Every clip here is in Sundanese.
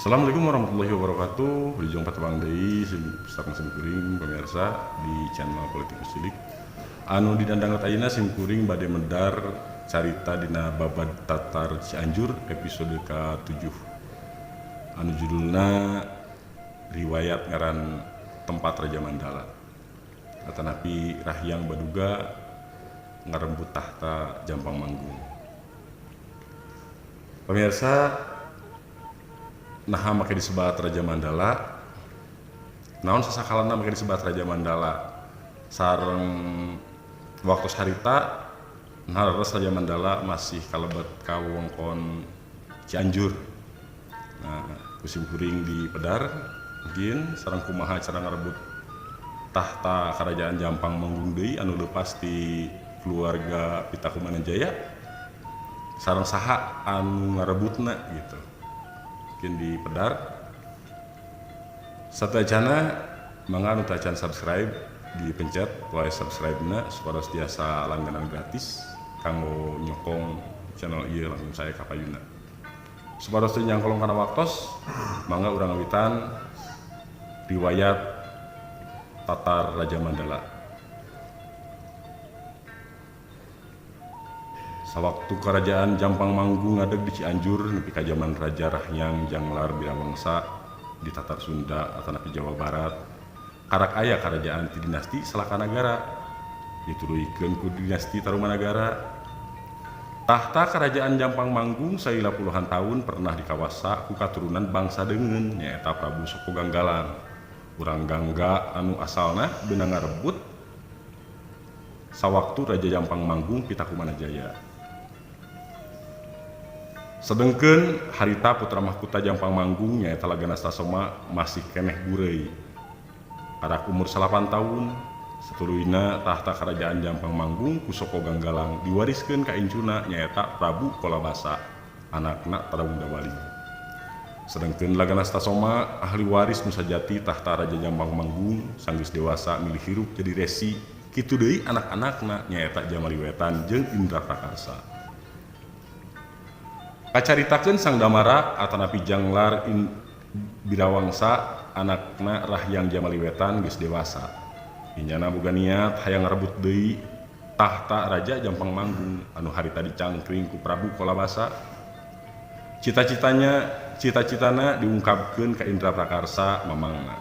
Assalamualaikum warahmatullahi wabarakatuh. Wilujeng patepang deui sareng simkuring, pemirsa, di channel Politikus Cilik. Anu dina danget ayeuna, simkuring bade medar carita dina Babad Tatar Cianjur episode ka-7 anu judulna Riwayat Ngaran Tempat Raja Mandala atanapi Rahyang Baduga Ngarembut Tahta Jampang Manggung. Pemirsa, nah, make disebat Raja Mandala, naon sasakalana make disebat Raja Mandala, sareng waktu harita nah Raja Mandala masih kalebet ka wewengkon Cianjur, nah ku simkuring dipedar mungkin sareng kumaha cara ngarebut tahta kerajaan Jampang Manggung deui anu lepas di keluarga Pitakumanajaya, sareng saha anu ngarebutna gitu, mungkin dipedar. Sateuacana, mangga anu tacan subscribe dipencet wae subscribe na supaya tiasa langganan gratis kanggo nyokong channel ieu langsung saya kapayuna. Supaya teu nyangkolong kana waktos, mangga urang ngawitan Riwayat Tatar Raja Mandala. Sawaktu kerajaan Jampang Manggung ngadeg di Cianjur nepi ka jaman Raja Rahyang Janglar Birawangsa di Tatar Sunda atanapi Jawa Barat, karak aya kerajaan ti dinasti Salakanagara dituluykeun ku dinasti Tarumanagara. Tahta kerajaan Jampang Manggung salila puluhan tahun pernah dikawasa ku katurunan bangsa Deungeun, nyaeta Prabu Soko Ganggalang, urang Gangga anu asalna beunang ngarebut sawaktu Raja Jampang Manggung Pitakumanajaya. Sedengkeun harita putra mahkota Jampang Manggung, nyaeta Lagana Stasoma, masih keneh bureuy. Karak umur 8 tahun, satuluyna tahta kerajaan Jampang Manggung ku Soko Ganggalang diwariskeun ka incuna, nyaeta Prabu Kolabasa, anakna Tarawung Dawali. Sedengkeun Lagana Stasoma, ahli waris nu sajati tahta Raja Jampang Manggung, sanggeus dewasa milih hirup jadi resi, kitu deui anak-anakna, nyaeta Jamali Wetan jeung Indra Prakarsa. Kacaritakeun Sang Damara atanapi Janglar Birawangsa, anakna Rahyang Jamali Wetan, geus dewasa. Inyana boga niat hayang ngarebut deui tahta Raja Jampang Manggung anu harita dicangkring ku Prabu Kolabasa. Cita-citanya cita-citana diungkapkeun ka Indra Prakarsa, mamangna.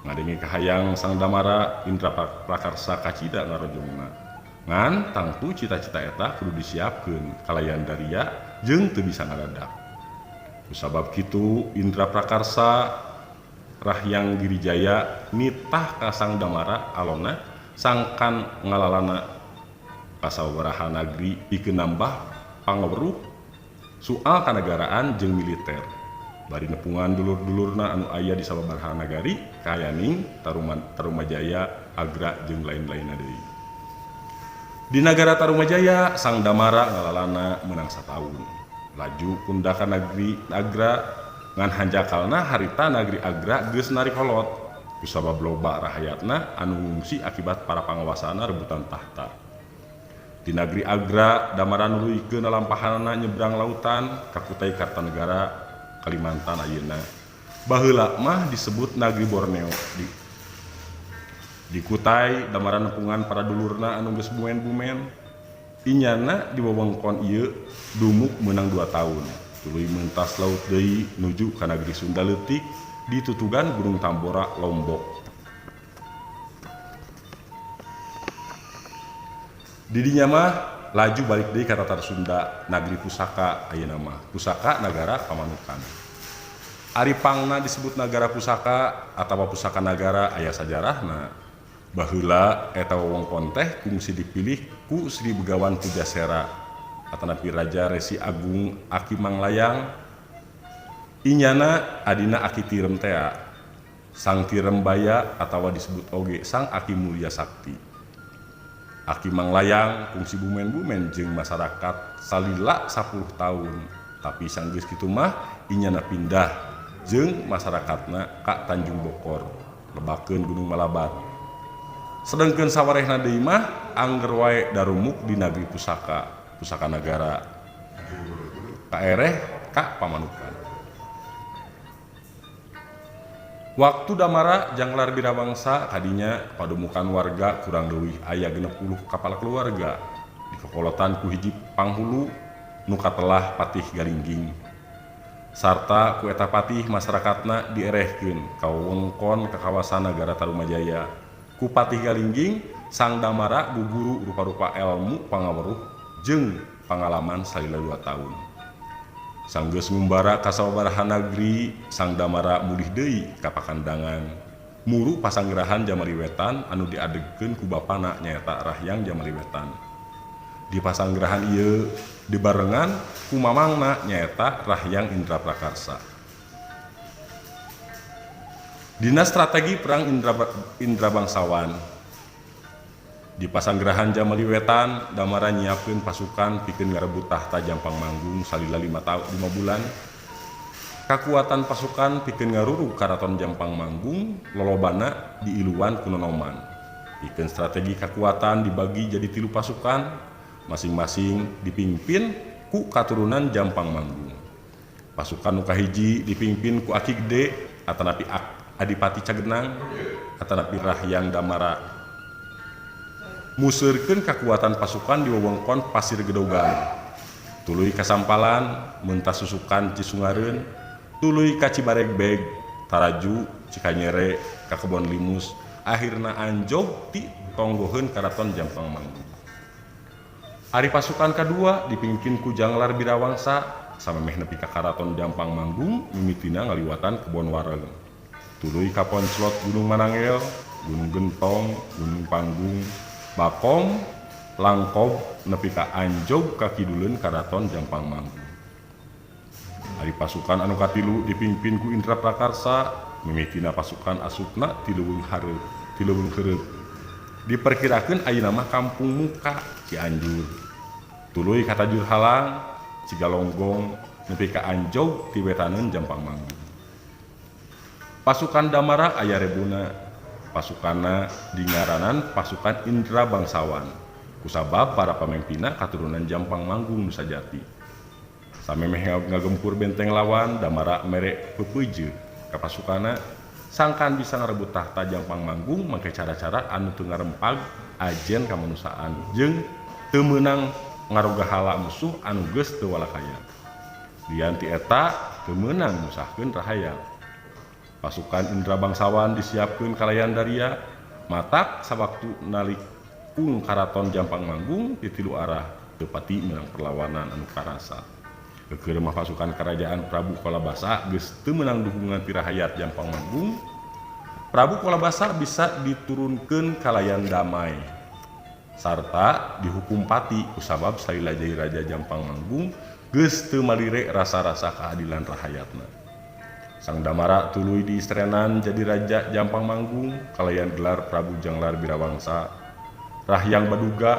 Ngadenge kahayang Sang Damara, Indra Prakarsa kacida ngarojongna. Ngan tangtu cita-cita eta kudu disiapkeun kalayan daria jeung teu bisa ngadadak. Kusabab kitu, Indra Prakarsa Rahyang Girijaya nitah ka Sang Damara alona sangkan ngalalana ka sababaraha nagri pikeun nambah pangaweruh soal kanagaraan jeung militer, bari nepungan dulur-dulurna anu aya di sababaraha nagari kayaning Tarumajaya, Agra jeung lain-lainna deui. Di nagara Tarumajaya, Sang Damara ngalalana meunang sataun. Laju pundak ka nagri Agra, ngan hanjakalna harita nagri Agra geus narikolot kusabab loba rahayatna anu ngungsi akibat para panguasana rebutan tahta. Di nagri Agra, Damara nuluykeun lalampahanna nyebrang lautan ka Kutai Kartanegara, Kalimantan ayeuna. Baheula mah disebut nagri Borneo. Di Kutai, Damara nepungan para dulurna anu geus bumen-bumen. Inyana di wewengkon ieu dumuk meunang 2 tahun. Tuluy mentas laut deui nuju ka nagri Sunda leutik di tutugan Gunung Tambora, Lombok. Didinya mah laju balik deui ka Tatar Sunda, nagri Pusaka ayeuna mah, Pusaka Nagara Pamanukan. Ari pangna disebut nagara pusaka atawa pusaka nagara aya sajarahna. Baheula eta wewengkon teh kungsi dipilih ku Sri Begawan Pujasera atanapi Raja Resi Agung Aki Manglayang. Inyana adina Aki Tirem tea, Sang Tirem Baya atawa disebut oge Sang Aki Mulia Sakti. Aki Manglayang kungsi bumen-bumen jeung masyarakat salila 10 tahun, tapi sanggeus kitu mah inyana pindah jeung masyarakatna ka Tanjung Bokor, lebakeun Gunung Malabar. Sedengkeun sawarehna deui mah angger wae darumuk di nagri Pusaka, Pusaka Nagara. Kaereh ka Pamanukan. Waktu Damara Janglar Birawangsa kadinya padumukan warga kurang leuwih aya 60 kapala keluarga dikokolotan ku hiji panghulu nu katelah Patih Galingging. Sarta ku eta patih masyarakatna dierehkeun ka wewengkon ka kawasan nagara Tarumajaya. Ku Patih Galingging Sang Damara guguru rupa-rupa elmu pangaweruh jeung pangalaman salila 2 tahun. Sanggeus ngumbara ka sababaraha nagri, Sang Damara mulih deui ka pakandangan. Muru pasanggerahan Jamali Wetan anu diadegkeun ku bapana nyaeta Rahyang Jamali Wetan. Di pasanggerahan ieu dibarengan ku mamangna nyaeta Rahyang Indra Prakarsa. Dina strategi perang Indra Bangsawan. Di pasanggerahan Jamali Wetan, Damara nyiapkeun pasukan pikeun ngarebut tahta Jampang Manggung salila 5 bulan. Kakuatan pasukan pikeun ngarurug Karaton Jampang Manggung lolobana diiluan ku nonoman. Pikeun strategi kakuatan dibagi jadi 3 pasukan, masing-masing dipimpin ku katurunan Jampang Manggung. Pasukan nu kahiji dipimpin ku Aki Gede atanapi Adipati Cagenang atanapi Rahyang Damara. Museurkeun kakuatan pasukan di wewengkon Pasir Gedogan. Tuluy kasampalan mentas susukan Cisungareun, tuluy ka Cibaregbeg, Taraju, Cikanyere, ka Kebon Limus, akhirna anjog ti tonggoheun Karaton Jampang Manggung. Ari pasukan kadua dipimpin ku Janglar Birawangsa samemeh nepi ka Karaton Jampang Manggung mimitina ngaliwatan Kebon Wareng. Tuluy ka Ponclot Gunung Manangel, Gunung Gentong, Gunung Panggung, Bakom, Langkob nepi ka anjog ka kiduleun Karaton Jampang Manggung. Ari pasukan anu katilu dipimpin ku Indra Prakarsa, mimitina pasukan asupna ti leuweung hareup, ti leuweung heureut. Diperkirakeun ayeuna mah Kampung Muka Cianjur. Tuluy ka Tajur Halang, Cigalonggong nepi ka anjog ti wetaneun Jampang Manggung. Pasukan Damara aya rebuna. Pasukanna dingaranan pasukan Indra Bangsawan kusabab para pamimpinna katurunan Jampang Manggung nu sajati. Samemeh ngagempur benteng lawan, Damara mere peupeujeuh ka pasukanna sangkan bisa ngarebut tahta Jampang Manggung make cara-cara anu teu ngarempag ajen kamanusiaan jeung teu meunang ngarogahala musuh anu geus teu walakaya. Lian ti eta teu meunang musahkeun rahayat. Pasukan Indra Bangsawan disiapkeun kalayan daria matak sawaktu nalikung Karaton Jampang Manggung di tilu arah teu pati meunang perlawanan anu karasa. Keur mah pasukan kerajaan Prabu Kolabasa geus teu meunang dukungan ti rahayat Jampang Manggung. Prabu Kolabasa bisa diturunkeun kalayan damai sarta dihukum pati kusabab salila jadi raja Jampang Manggung geus teu malire rasa-rasa keadilan rahayatna. Sang Damara tuluy diistrenan jadi raja Jampang Manggung kalayan gelar Prabu Janglar Birawangsa. Rahyang Baduga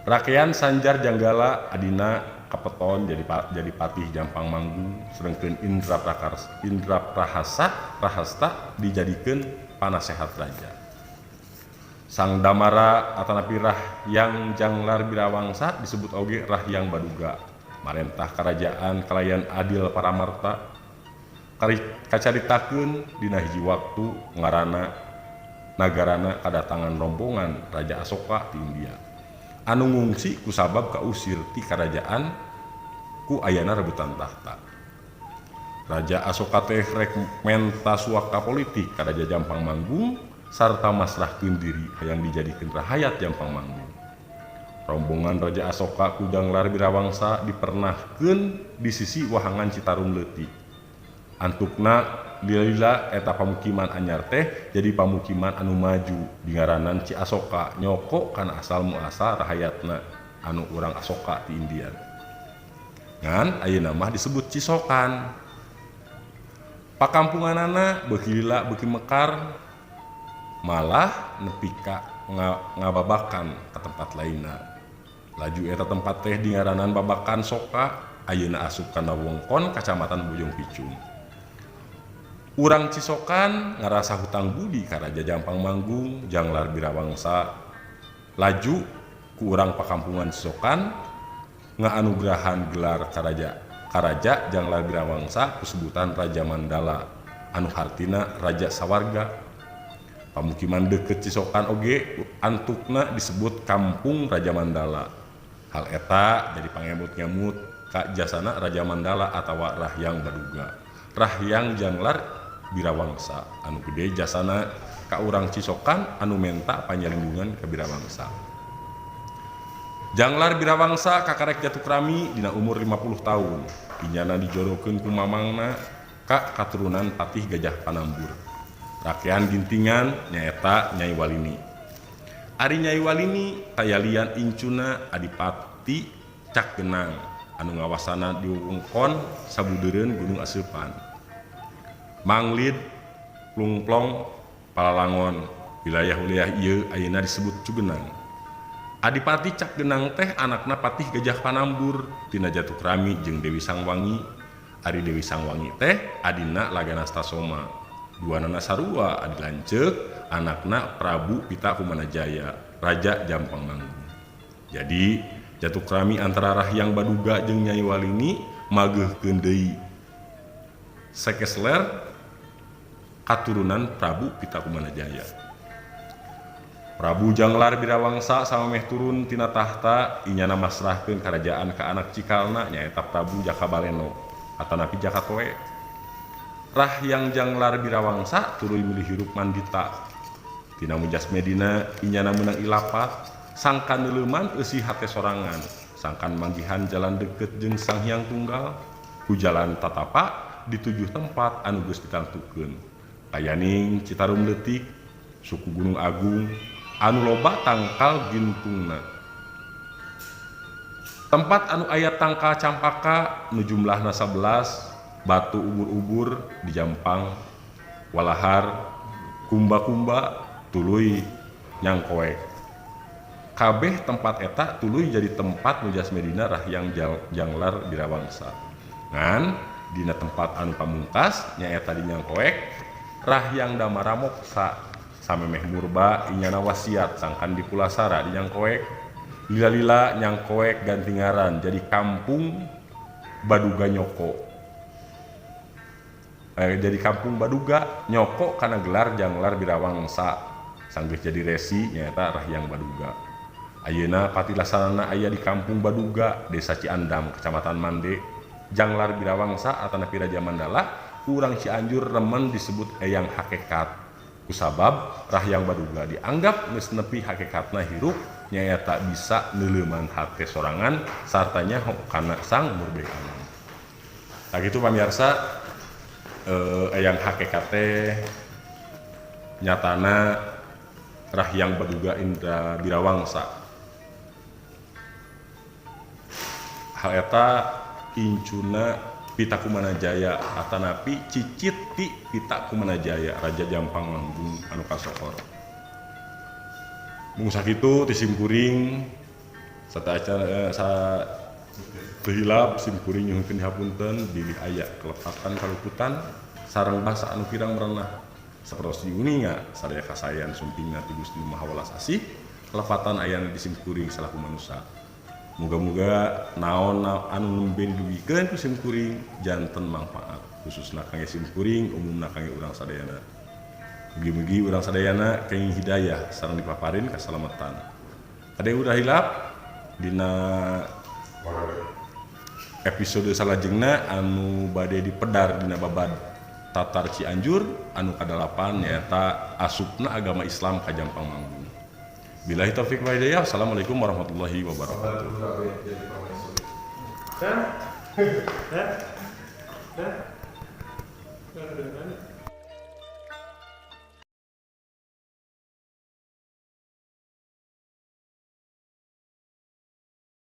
Rakean Sanjar Janggala adina kapeton jadi patih Jampang Manggung sedengkeun Indra Prakars Indra Prahasa Prahasta dijadikeun panasehat raja. Sang Damara atanapi Rahyang Janglar Birawangsa disebut oge Rahyang Baduga. Marentah kerajaan kalayan adil paramarta. Kacaritakeun dina hiji waktu ngarana nagarana kadatangan rombongan Raja Asoka ti India. Anu ngungsi kusabab kausir ti karajaan ku ayana rebutan tahta. Raja Asoka teh rek menta suaka politik ka Raja Jampang Manggung sarta masrahkeun diri hayang dijadikeun rahayat Jampang Manggung. Rombongan Raja Asoka ku Janglar Birawangsa dipernahkeun di sisi wahangan Citarum leutik. Antukna lila-lila eta pamukiman anyar teh jadi pamukiman anu maju dingaranan Ci Asoka nyoko kana asal muasal rahayatna anu urang Asoka ti India. Ngan ayeuna mah disebut Cisokan. Pakampunganana beuki lila beuki mekar malah nepi ka ngababakan ka tempat lainna. Laju eta tempat teh dingaranan Babakan Soka ayeuna asup kana wewengkon Kacamatan Bojong Picung. Urang Cisokan ngarasa hutang budi ka Raja Jampang Manggung Janglar Birawangsa. Laju ku urang pakampungan Cisokan ngaanugrahan gelar karaja Janglar Birawangsa kusebutan Raja Mandala. anu hartina Raja Sawarga. Pamukiman deukeut Cisokan oge antukna disebut Kampung Raja Mandala. Hal eta jadi pangemut-ngemut ka jasana Raja Mandala atawa Rahyang Baduga. Rahyang Janglar Birawangsa anu gede jasana ka urang Cisokan anu menta panyalindungan ka Birawangsa. Janglar Birawangsa kakarek jatukrami dina umur 50 tahun. Inyana dijodohkeun ku mamangna ka katurunan Patih Gajah Panambur. Rakean Gintingan nyaeta Nyai Walini. Ari Nyai Walini tayalian incuna Adipati Cak Genang anu ngawasana di wewengkon sabudeureun Gunung Aseupan. Manglid, Plungplong, Palalangon, wilayah-wilayah ieu ayeuna disebut Cugenang. Adipati Cak Genang teh anakna Patih Gajah Panambur tina Jatukrami jeung Dewi Sangwangi. Ari Dewi Sangwangi teh adina Laganastasoma. Duanana sarua adi lanceuk anakna Prabu Pita Kumanajaya, Raja Jampang Manggung. Jadi Jatukrami antara Rahyang Baduga jeung Nyai Walini mageuhkeun deui sekesler katurunan Prabu Pita Kumanajaya. Prabu Janglar Birawangsa samemeh turun tina tahta inyana masrahkeun karajaan ka anak cikalna nyaeta Prabu Jaka Baleno atanapi Jaka Toe. Rahyang Janglar Birawangsa tuluy milih hirup mandita. Tina Mujas Medina inyana meunang ilapat sangkan neuleuman eusi hate sorangan, sangkan manggihan jalan deukeut jeung Sang Hyang Tunggal ku jalan tatapa di tujuh tempat anu geus ditangtukeun. Kayaning Citarum leutik, suku Gunung Agung anu loba tangkal gintungna. Tempat anu aya tangkal campaka nu jumlahna 11, batu ubur-ubur di Jampang, Walahar, Kumba-kumba, tuluy Nyangkoek. Kabeh tempat eta tuluy jadi tempat Mujas Medina Rahyang Janglar Birawangsa. Ngan dina tempat anu pamungkas nyaeta di Nyangkoek, Rahyang Damara moksa samemeh murba inyana wasiat sangkan dipulasara di Nyangkoek. Lila-lila Nyangkoek ganti ngaran jadi Kampung Baduga Nyoko. Jadi Kampung Baduga Nyoko kana gelar Janglar Birawangsa sanggeus jadi resi nyaeta Rahyang Baduga. Ayeuna patilasanana aya di Kampung Baduga, Desa Ciandam, Kecamatan Mande. Janglar Birawangsa atanapi Raja Mandala urang Cianjur remen disebut Eyang Hakekat. Kusabab Rahyang Baduga dianggap geus nepi hakekatna hirup nyaeta bisa neuleuman hate sorangan sarta nyaho kana Sang Murbei Alam. Tah kitu pamirsa, Eyang Hakekat teh nyatana Rahyang Baduga Indra Birawangsa. Hal eta incuna Pita Kumanajaya atanapi cicit ti Pita Kumanajaya Raja Jampang Manggung anu kasohor. Mung sakitu ti simkuring sata acara sa teu hilap simkuring nyuhunkeun hapunten bilih aya kelepatan kaluputan sareng basa anu kirang merenah. Sapertos diuninga sadaya kasayan sumpingna ti Gusti Maha Welas Asih kelepatan ayana di simkuring salaku manusa. Muga-muga naon anu nembe didugikeun ku simkuring janten mangfaat khususna kangge simkuring umumna kangge urang sadayana. Mugi-mugi urang sadayana kenging hidayah sareng dipaparin kasalamatan. Ade udah hilap dina episode salajengna anu bade dipedar dina babad Tatar Cianjur anu kadalapan nyaeta asupna agama Islam ka Jampang Manggung. Billahi taufik wal hidayah. Assalamualaikum warahmatullahi wabarakatuh. Hah? Hah?